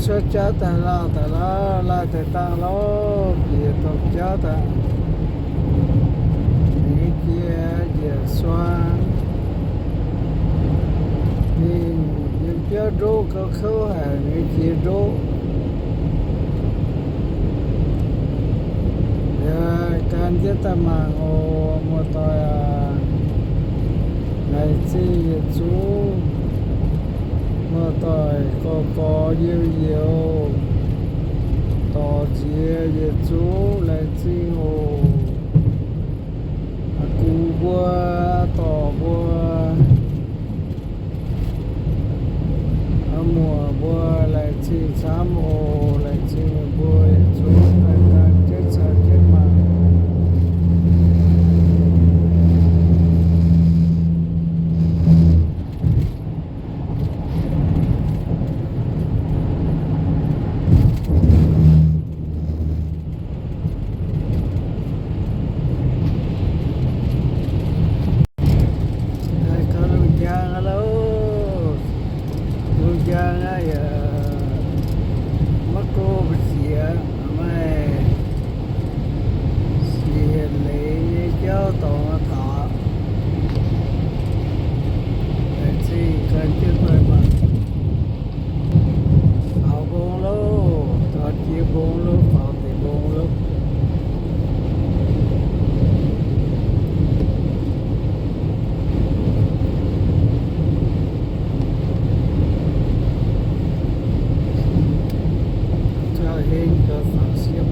Cuotv jauv daaih lauh daaih lauh, lauh deix dangh lauh, bieqc domh jauv daaih. Mingh jiex njiec suang, mingh yiem biauv ndoqv gauh kouv haic, mingh jiex ndoqv. Yaac gan jienv daaih mangc oc, muoz-doic aac. Laengz zingh yietc zungv muoz-doic, gorx-gorx youz-youz, dorc nziex yietc zungv laengz zingh oc. Aa gux mbuo, dorc mbuo, aa muoc mbuo, laengz zingh camv oc. Laengz zingh meih mbuo yietc zungv daaih gan jienv caux jienv mangc. Gauh lungh njang aqv loh. Lungh njang aqv, yaac maiv go mbu'ziex, maaih siec leiz nyei jauv dorngx taux. Laengz zingh gan jienv daaih mangc. Faaux mbong loh, taux jiex mbong loh, faaux deix mbong loh. Gauh heng gauh faaux siepv.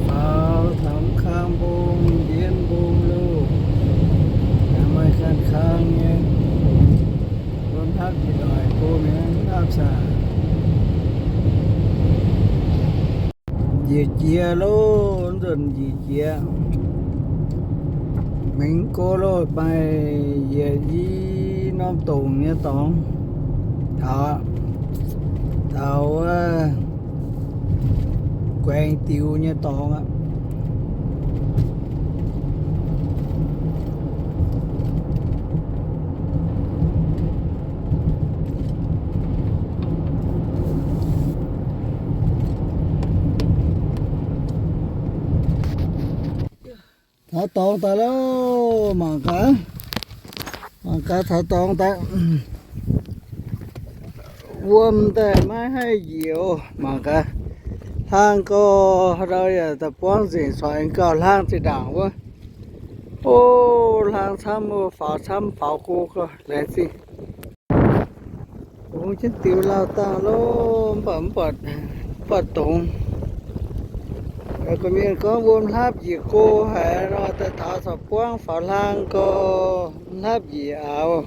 Faaux taux kang mbong, ndiev mbong loh. Yaac maaih ganh kang nyei. Mbuo hnamv jiex doic go mi'aqv, hnamv saah. Njiec jiex loh, nzunc njiec jiex. Mingh go loh, maaih yietc i norm dongc nyei dorngx. Taux, taux wuov guaengx diux nyei dorngx aqv. Taux dorngx daaih loh, mangc gaax, mangc gaax taux dorngx daaih. Wuom daaih maiv haih njiec oc, mangc gaax. Hlang gau, haaix ndau yaac daaih buangv nzengc, corc aengx gauh hlang zinh ndaangc wuov. O, hlang camv, faaux camv, faaux go gau, laengz zingh. Bungx jienv diux lauh dangh loh, mv baac mv buatc, mv buatc dongz. Gorqv-mienh gorngv wuom hlapv njiec go haic nor, daaih taux corc buangv faaux hlang gau, hlapv njiec aaux,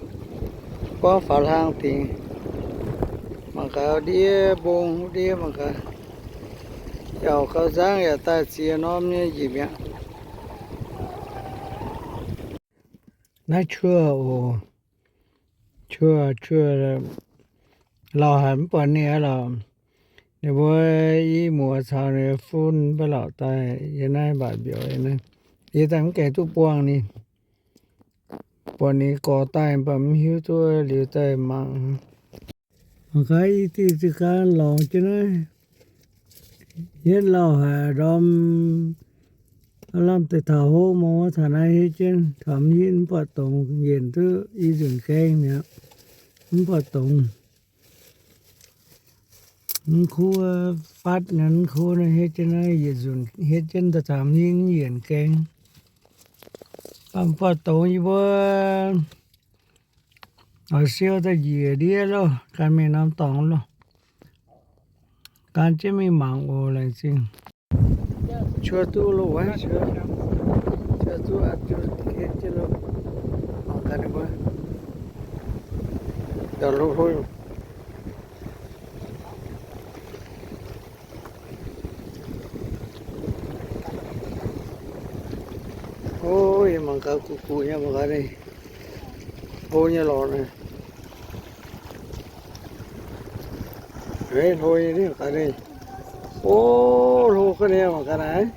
buangv faaux hlang dingc. Mangc gaax ndiev mbong, ndiev mangc gaax. Yaac gauh nzangv yaac daaih ziex norm nyei njiec mi'aqv. Naaiv cuo oc. Cuo, cuo lauh haic, mv buatc ninh aqv lorqc. Ninh mbuo i muoz caux ninh fun mv baac lorqc daaih yiem naaiv mbatc mbiauz yiem naaiv. Yie daaih mv gaengh duqv buangh ninh. Buatc ninh gorx daaih mv baac mv hiuv duqv liuz daaih mangc. Mangc gaax i diuh zinh gaax lorngx jienv naaiv. Hietv lauh haic ndorm, aav lamh deix taux hov mor taux naaiv hietv jienv, taux mv hietv mv buatc dongz, njiec duqv i nzunc gaeng mi'aqv. Mv buatc dongz. Mv kuv fatv naaiv, mv kuv naaiv hietv jienv naaiv, yietc nzunc hietv jienv daaih taux mv hietv mv yienc gaeng. Mv buatc dongz yie mbuo oix siou daaih njiec ndiev loh, gan mingh norm dorngx loh. Gan jienv mingh mangc oc, laengz zingh. Cuo duqv loh wuov, cuo, cuo duqv aqv, cuo ken jienv loh. Mangc gaax ninh mbuo. Daaih loh hlo. O, yie mangc gaax guqc guqc nyei, mangc gaax ninh hlo nyei lorqc naaiv. Hlo nyei, mangc gaax ninh. O, hlo ga'naaiv, mangc gaax naaiv.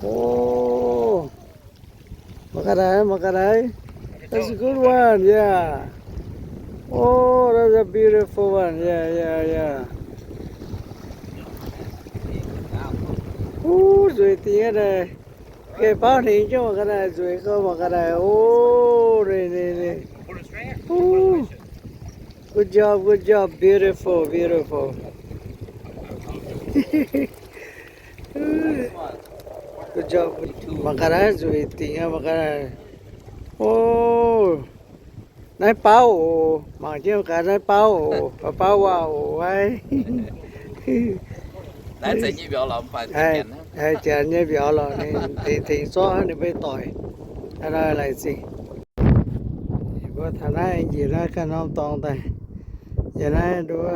Oh, mangc gaax naaiv, mangc gaax naaiv. That's a good one, yeah. Oh, that's a beautiful one, yeah, yeah, yeah. Uh, nzueic dingc aqv naaic. Gengh bauv hnengx jienv mangc gaax naaic, nzueic gau mangc gaax naaic. Oh, naaic, naaic, naaic. Uh. Good job, good job. Beautiful, beautiful. Good job. Mangc gaax naaiv nzueic dingc aqv, mangc gaax naaiv. Oh, naaiv bauv oc. Mangc jienv mangc gaax naaiv bauv oc. Bauv waac oc wuov. Haiz janx nyei mbiauz lorqc, ninh tengx tengx zorqv ninh mbuo doic. Aa, laengz zingh. Yie mbuo taux naaiv njiec naaiv ganh norm dorngx daaih, yie naaiv nduov,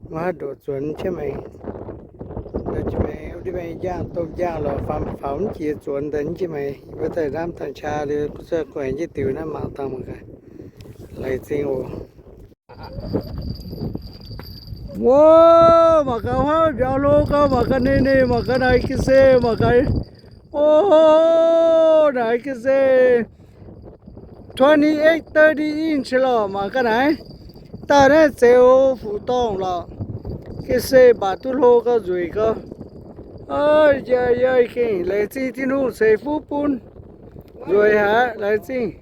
maiv haih ndoqc zuonx jienv maengx. Ndoqc jienv maengx, wuov deix maengx njang, domh njang lorqc, faaux mv jiex zuonx daaih jienv maengx. Yie mbuo daaih hnamv dangh qaqv liuz, gu'nguaaic jienv diuc naaiv mangc dangh mangc gaax. Laengz zingh oc. Wuov, mangc gaax huaav mbiauz hlo gau, mangc gaax ninh, ninh, mangc gaax naaic ga'sie, mangc gaax. O, naaic ga'sie twenty-eight, thirty inch lorqc, mangc gaax naaic. Daaih naaiv zeuz fuc dorngh lorqc. Ga'sie mbatc duqv hlo gau, nzueic gau. Aa, gengh laengz zingh Tin-Hungh ceix fuqv bun. Nzueic haic, laengz zingh.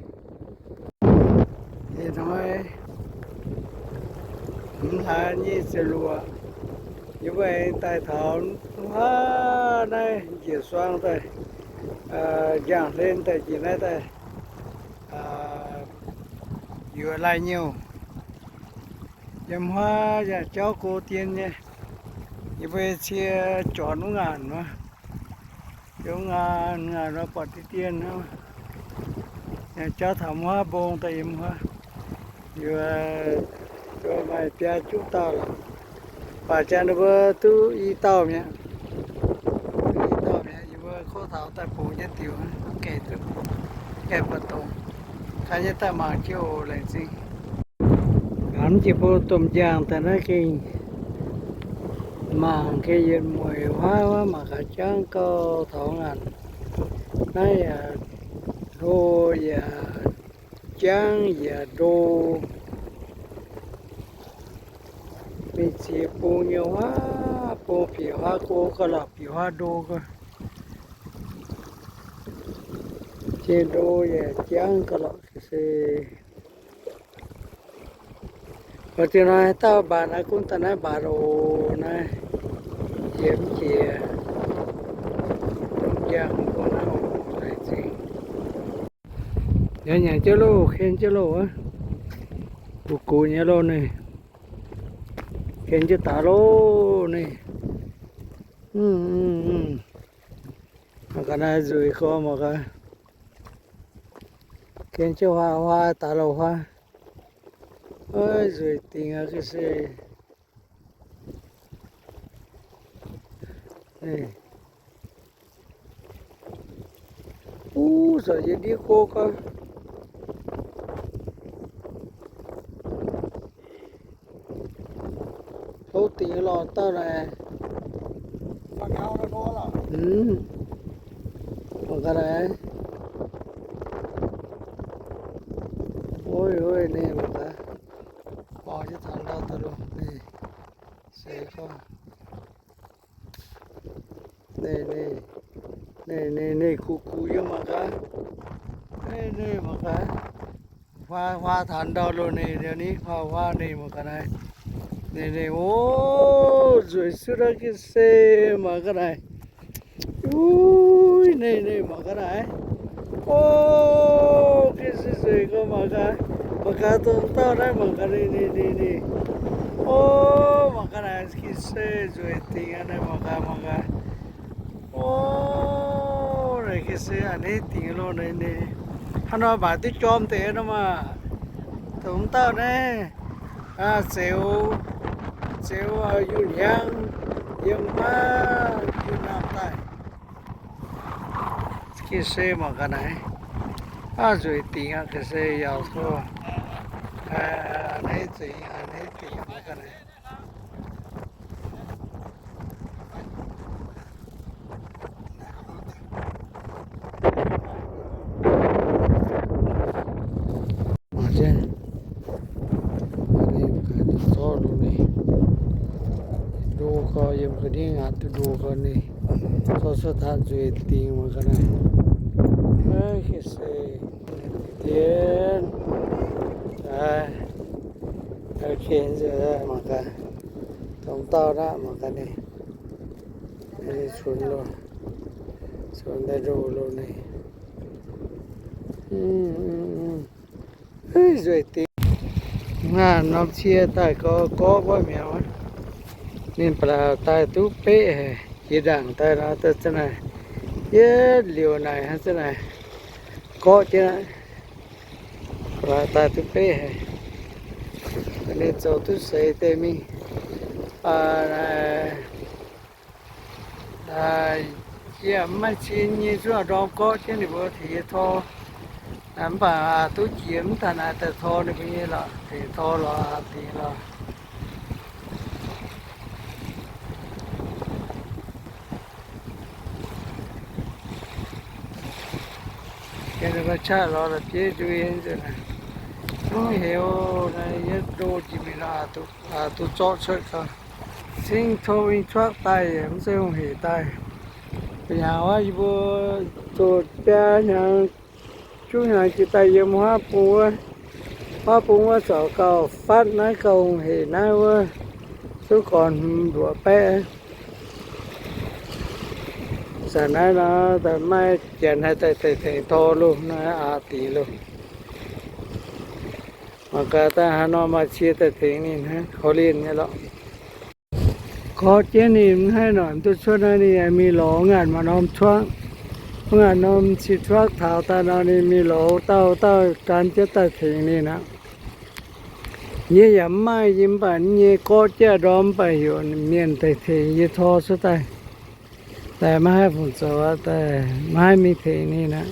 Ih hnoi mv hlaax nyic ziepc luoqc, yie mbuo aengx daaih taux huaav naaiv njiec suang daaih, njang-hlen daaih njiec naaiv daaih, yuoqc lai-nyouh. Yiem huaav yaac jauv go dien nyei. Yie mbuo cie jorn wuov ngaanc wuov. Yiem ngaanc ngaanc nor buatc deix dien hnangv. Jauv taux huaav mbong daaih yiem huaav. Yie mbuo maaih biaa juqv dauh lorqc. Baac janx ninh mbuo duqv i dauh mi'aqv. Duqv i dauh mi'aqv, yie mbuo kov taux daaih bungx jienv diuc, gaengh duqv, gaengh buatc dongz. Gaa nyei daaih mangc jienv oc, laengz zingh. Mv jiex bung domh njang daaih naaiv gengh mangc gengh yietc mueic huaav, huaav mangc gaax jangv gau taux ngaanc. Naaiv yaac hlo yaac jangv yaac ndo. Mingh ziex bung nyei huaav, bung bieqc huaav go gauh lorqc, bieqc huaav ndo gau. Jiex ndo yaac jangv gauh lorqc se. Oc, zinh hnoi haaix dauh mbatc naaiv gunv daaih naaiv mbatc oc. Naaiv yie mv jiex njang bung naaiv oc, laengz zingh. Nyanc nyanc jienv loh, ken jienv loh wuov. Gux gux nyei loh ninh. Ken jienv daaih loh ninh. Mv, mv, mv. Mangc gaax naaiv nzueic gorx mangc gaax. Ken jienv huaav, huaav daaih loh huaav. Oix nzueic dingc aqv ga'sie. Uv, zorc yie ndiev go gau. Hlo dingc lorqc dauh naaic. Mv, mangc gaax naaic. Oi, oi, ninh mangc gaax. Borngz jienv taux ndau daaih loh ninh. Se gorngv Ninh, ninh, ninh, ninh gux gux yiem mangc gaax. Ninh, ninh mangc gaax. Huaav, huaav taux ndau loh ninh, liuz ninh huaav, huaav ninh mangc gaax naaiv. Ninh, ninh, o, nzueic suv naaiv ga'sie mangc gaax naaiv. Uv, ninh, ninh mangc gaax naaiv. O, ga'sie nzueic gau mangc gaax. Mangc gaax dongh dauh naaiv mangc gaax ninh, ninh, ninh, ninh. O, mangc gaax naaiv ga'sie nzueic dingc aqv naaiv mangc gaax, mangc gaax. O, naaiv ga'sie a'hneiv dingc loh naaiv. Hnangv nor mbatc duqv jorm deix nor maah. Dongh dauh naaiv, zeuz, zeuz yunh hiaang yiem wuov yunh naamh daaih. Ga'sie mangc gaax naaiv. Aav, nzueic dingc aqv, ga'sie yaauc tov. A'hneiv zingx, a'hneiv dingc mangc gaax naaiv. Ga'ndiev ngaatc duqv ndoh gau ninh, zorqv cuotv daaih nzueic dingc mangc gaax naaiv. Naaiv se dien, mangc gaax, dongh dauh naaiv mangc gaax ninh, cunx loh, cunx daaih ndoh loh ninh. Nzueic dingc. Hnangv norm cie daaih gorqv gorqv wuov mi'aqv. Ninh ba'laqc daaih duqv beqv haic, jiex ndaangc daaih nor, daaih za'naaic, yietv liouc naaic hnangv za'naaic, gorqv jienv aqv. Ba'laqc daaih duqv beqv haic. Ninh zoux duqv seix deix mingh. Yie mv maaih cin nyei, zuqc ndorm gorqv jienv ninh mbuo tengx yie tor. Mv baac duqv jiex mv taux naaic daaih tor ninh mbuo nyei lorqc, tengx tor lorqc, dingc lorqc. Ninh mbuo qaqv lorz la'bieiv ndui, mv heuc naaiv yie ndo jiex mingh nor, duqv zorqv cuotv gau. Cingx tov mingh cuotv daaih yaac mv zeiz hungh heic daaih. Ba'hnyangx wuov yie mbuo zoux biaa hnyangx, juqv hnyangx jiex daaih yiem huaav bung wuov. Huaav bung wuov zaux gauh fatv naaiv, gauh hungh heic naaiv wuov, zuqv gorn hmz mbuoqc baeqv. Zanc naaiv nor, daaih maaih janx haih daaih tengx tor loh, naaiv aqc dingc loh. Mangc gaax daaih haaix norm maaih cie daaih tengx ninh hnangv, korv-lienh nyei lorqc. Gorqv jienv ninh mv haih noic duqv cuotv naaiv, ninh mingh lorz ngaanc maaih norm cuotv, ngaanc norm cin cuotv taux daaih nor, ninh mingh lorz dauh dauh gan jienv daaih tengx ninh aqv. Yie yaac mv maaih, yie mv baac nyei gorqv jienv ndorm mv baac heuc mienh daaih tengx yie tor cuotv daaih. Daaih maiv haih fungc zoux aqv, daaih maiv haih mingh tengx ninh aqv.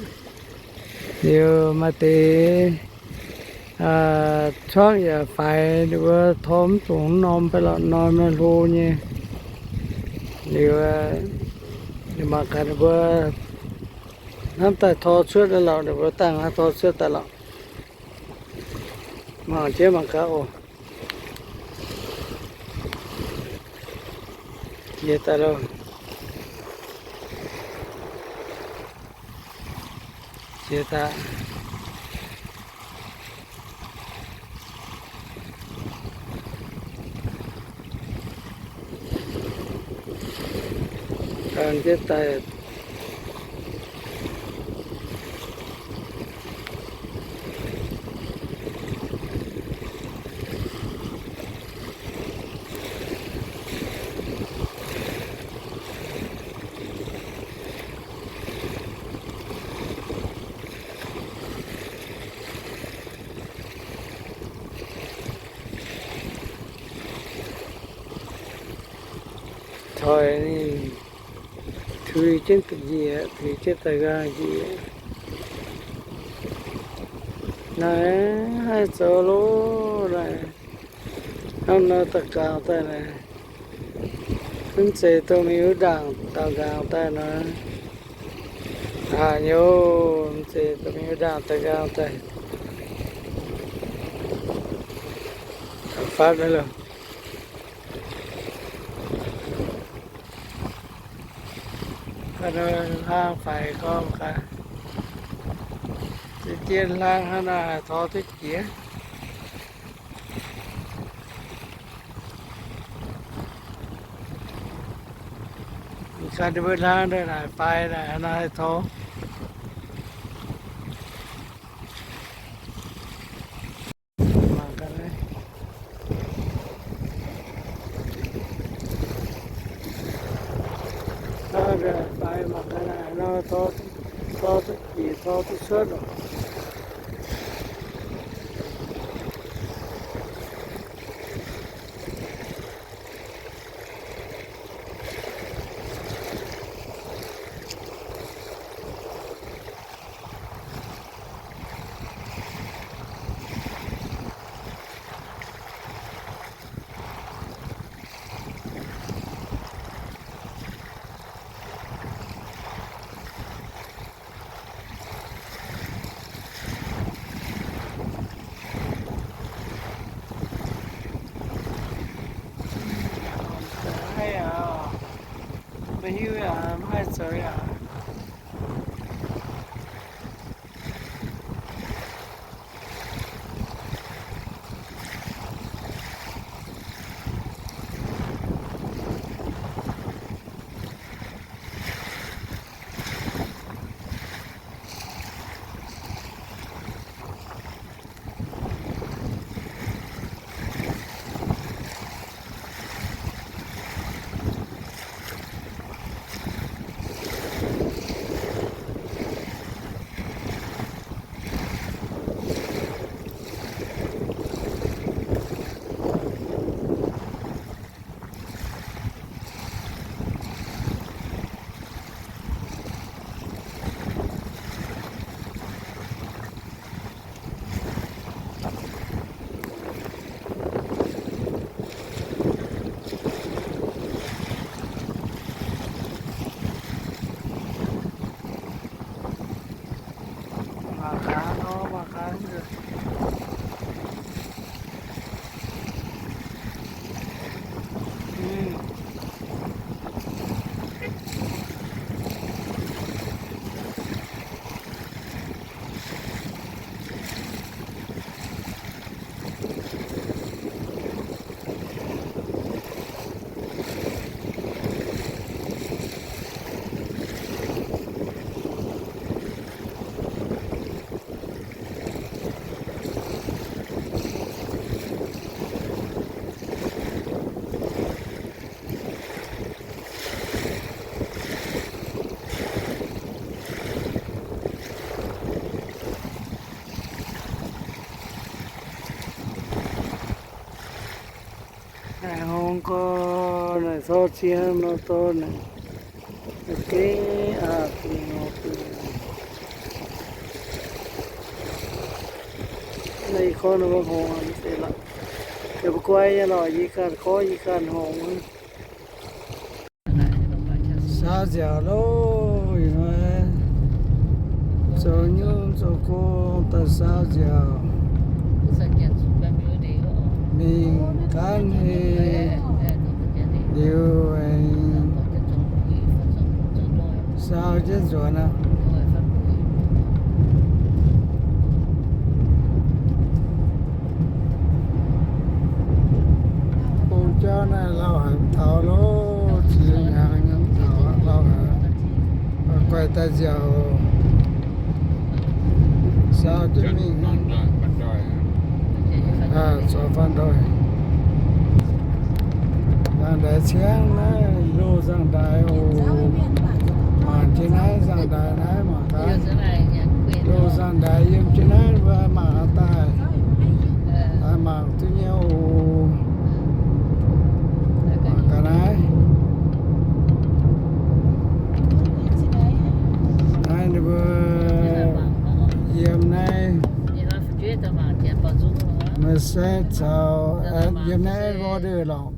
Liuz maaih deix cuangv yaac faix, ninh mbuo tor mv dungx norm, baac lorqc norm hlo nyei. Liuz mangc gaax ninh mbuo hnamv daaih tor cuotv daaih lorqc, ninh mbuo dangh hnangv tor cuotv daaih lorqc. Mangc jienv mangc gaax oc. Jiex daaih loh. Jiex daaih. Gan jienv daaih. Toi ninh tuix jienv da'nyeic, tuix jienv da'nqaang njiec. Naaiv haih zoux loh naaic. Hnangv nor daux gaux daaih naaic, mv zeiz dongh mingh wuov ndaangc daux nqaang daaih nor. Aa, nyouz, mv zeiz dongh mingh wuov ndaangc daux nqaang daaih. Fatv loh. Hlang faix gorngv gaax, dien hlang hnangv naaic tor duqv jiex. Ganh mbuo hlang ndongc naaic faix naaic, naaiv haih tor. Mangc gaax naaiv. Faix mangc gaax naaiv, nor tor, tor duqv jiex, tor duqv cuotv oc. Hiuv yaac mv haih zoux yaac. Mangc gaax nor, mangc gaax. Naaic horngz gorx, naaic corc ziex hnangv nor dorh naaic. Gengh aqc dingc oc. Naaiv i gorngv nor mbuo horngz deix lorqc. Yaac mv guai nyei lorqc, yie ganh gorngv yie ganh horngz. Saauv nziaauc loh, zoux nyungc zoux gong daaih saauv nziaauc. Mingh gaanv hei liuz, saauv jienv nzuonx aqv. Bung jauv naaiv lauh haic taux loh, ziex hnyangx nyei taux lauh haic. Guaih daaih nziaauc, saauv jienv mingh. Corc faanh ndoih. Nzangc-ndaix ciangv naaiv loz nzangc-ndaix oc. Mangc jienv naaiv nzangc-ndaix naaiv mangc gaax. Loz nzangc-ndaix yiem jienv naaiv mbuo mangc daaih. Daaih mangc duqv nyei oc. Mangc gaax naaiv. Naaiv ninh mbuo yiem naaiv Merced caux, yiem naaiv Edgewater lorqc.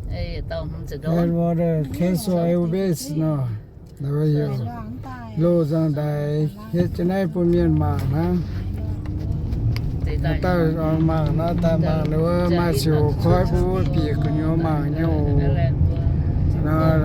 Edgewater, Castle Air Base nor. Loz nzangc-ndaix hietv jienv naaiv bun mienh mangc hnangv. Daaih mangc nor, daaih mangc ninh mbuo maaih sic hoc koiv bun mbuo bieqc gu'nyuoz mangc nyei oc. Nor,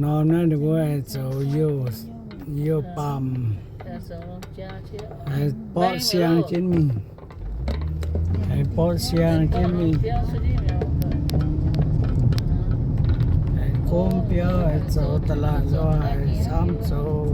norm naaiv ninh mbuo haih zoux youh, youh baamh, haih borqv siang jienv mingh, haih borqv siang jienv mingh, haih gomv biauv, haih zoux da'laatc nzoih, haih camv zoux.